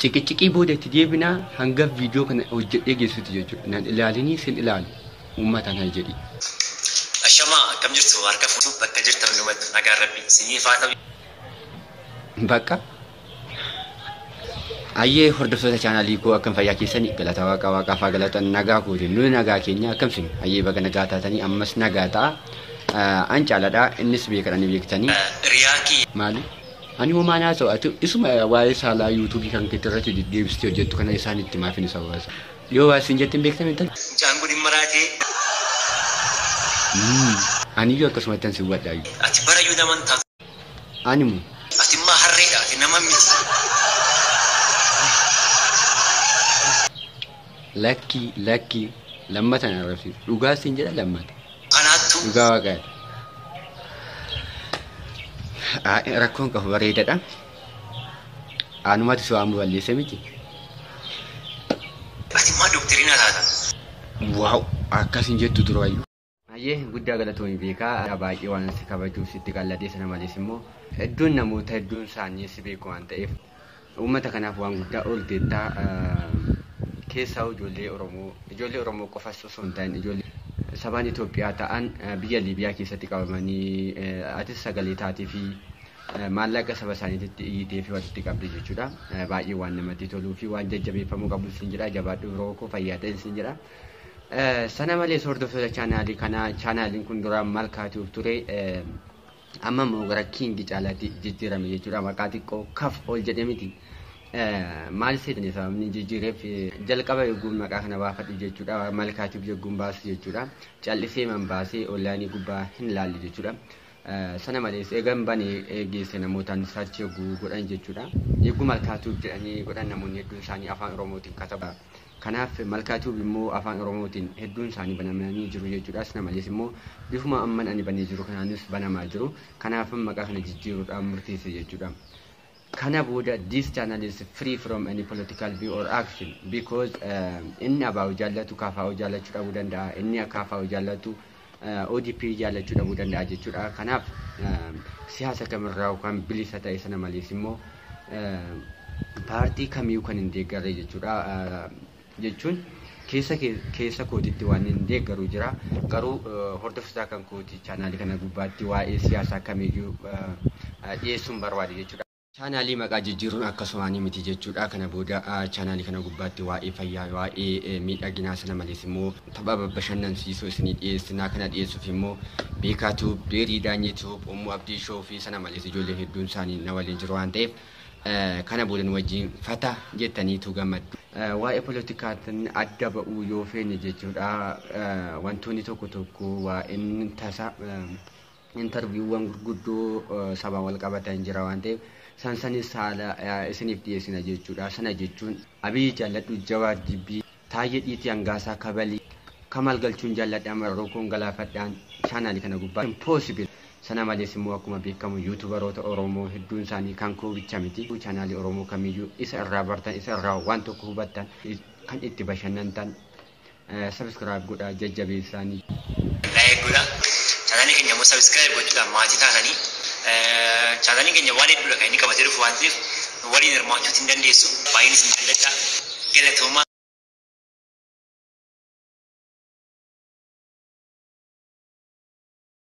Ciqiciqii booda itti deebinaa hanga viidiyoo kana hojjedhee geessutti jechuudha. Nan ilaalinii sin ilaalu uummataan haa jedhi. Ashamaa, akkam jirtu? Harka fuutuu bakka jirtan hundumatti nagaan Rabbi isiniif haa ta'u. Bakka. Ayyee, hordoftoota chaanaalii koo, akkam fayyaa keessanii? Galata Waaqa Waaqaaf haa galatan. Nagaa kooti, nuyi nagaa keenya. Akkam sin? Ayyee, baga nagaa taatanii, ammas nagaa ta'a. An Caaladha, innis beekadhanii beektanii. Riyaa kiyya. Maali? Ani homaa naa ta'u, ati isuma waa'ee saalaa yuutuubii kan keetti irratti deddeebistee hojjettu kana isaan itti maafin isa baasa. Yoo waa isin jettin beektame intal. Mucaan kun hin maraatee. Aniyyuu akkasumatti an si hubadhaayyuu. Ati barayyuu nama hin taatu. Animu. Ati immoo harreedha. Ati nama miti. Lakkii, lakkii, lammata na arrabsiisu. Dhugaa siin jedha, lammata. Kanaattuu. Dhugaa Waaqaa. Rakkoon qabu, bareedadha. Anumatu si waan balleesse miti. Ati immoo dooktarii na taata. Wow, akkasin jettu duraayyuu. Ayyee, guddaa galatoomii beekaa, baay'ee waan si kabajuuf sitti qalladee. Sana malees immoo hedduun namoota hedduun isaanii si beeku waan ta'eef uummata kanaaf waan guddaa oolteettaa. Keessaa ijoollee Oromoo qofas osoo hin ta'in ijoollee sabaan Itoophiyaa ta'an biyya Liibiyaa keessatti qabamanii atis sagalee taatee fi maallaqa saba isaaniitti iyyitee fi walitti qabde jechuudha. Baay'ee waan namatti toluu fi waan jajjabeeffamuu qabu siin jedha. Jabaadhu biroo koo, fayyaa ta'e siin jedha. Sana malees hordoftoota chaanaalii kanaa, chaanaaliin kun duraan Malkaatuuf ture, amma immoo gara Kiingi Caalaatti jijjiirame jechuudha. Maqaa xiqqoo kaf ol jedhe miti. Maal seetani sababni jijjiireef? Jalqaba yogguun maqaa kana baafadhu jechuudha. Malkaatiif yogguun baasu jechuudha. Callisee man baasee onlaayinii gubbaa hin laalle jechuudha. Sana malees eegan banee geesse namootaan search yogguu godhan jechuudha. Yogguu Malkaatuuf jedhanii godhan namoonni hedduun isaanii afaan Oromootiin katabu. Kanaaf Malkaatuuf immoo afaan Oromootiin hedduun isaanii banamanii jiru jechuudha. Sana malees immoo bifuma amman ani banee jiru kanaanis banamaa jiru. Kanaaf maqaa kana jijjiiruudhaan murteesse jechuudha. Kana booda this channel is free from any political view or action because inni ABO jaallatu KFO jaallachuu dhabuu danda'a. Inni KFO jaallatu ODP jaallachuu dhabuu danda'a jechuudha. Kanaaf siyaasa kamirraa yookaan bilisa ta'e, sana malees immoo paartii kamiyyuu kan hin deeggarre jechuudha. Jechuun keessa keessa kootitti waan hin deeggaru jira. Garuu hordoftoota kan kooti chaanaalii kana gubbaatti waa'ee siyaasaa kamiyyuu dhiyeessuun barbaade jechuudha. Chaanaalii maqaa jijjiiruun akkasumaan miti jechuudha. Kana booda chaanaalii kana gubbaatti waa'ee fayyaa, waa'ee miidhaginaa, sana malees immoo tapha bashannansiisoo isinii dhiyeessinaa. Kana dhiyeessuuf immoo Beekaatu, Beerii Daanyituu, Ummuu Abdii Shoo fi sana malees ijoolleen hedduun isaanii na waliin jiru waan ta'eef kana booda nu wajjin fata jettaniitu gammaddu. Waa'ee poolitikaatiin adda ba'uu yoo feene jechuudha. Wantoonni tokko tokko waa'een tasa intarviiwwan gurguddoo sabaan wal qabatan jira waan ta'eef san sanis haala isiniif dhiyeessina jechuudha. Sana jechuun Abiyyi jaalladhu, Jawaar jibbii, Taayyee Dhiitii, Hangaasaa Kabalii, Kamal Galchuun jaalladha, Marroo koon galaafadhaan chaanaalii kana gubbaa impossible. Sana malees immoo akkuma beekamu yuutubaroota Oromoo hedduun isaanii kan koo bicha miti. Chaanaalii Oromoo kamiyyuu isa irraa bartan, isa irraa waan tokko hubattan, kan itti bashannantan subscribe godhaa jajjabeessaanii. Like godhaa. Chaanaalii keenya immoo subscribe gochuudhaan maatii taatanii, chaanaaliin keenya waan hedduudha kan inni qabatee dhufu waan ta'eef waliin hirmaachuutti hin dandeessu. Baay'een isin jaalladha. Galatoomaa.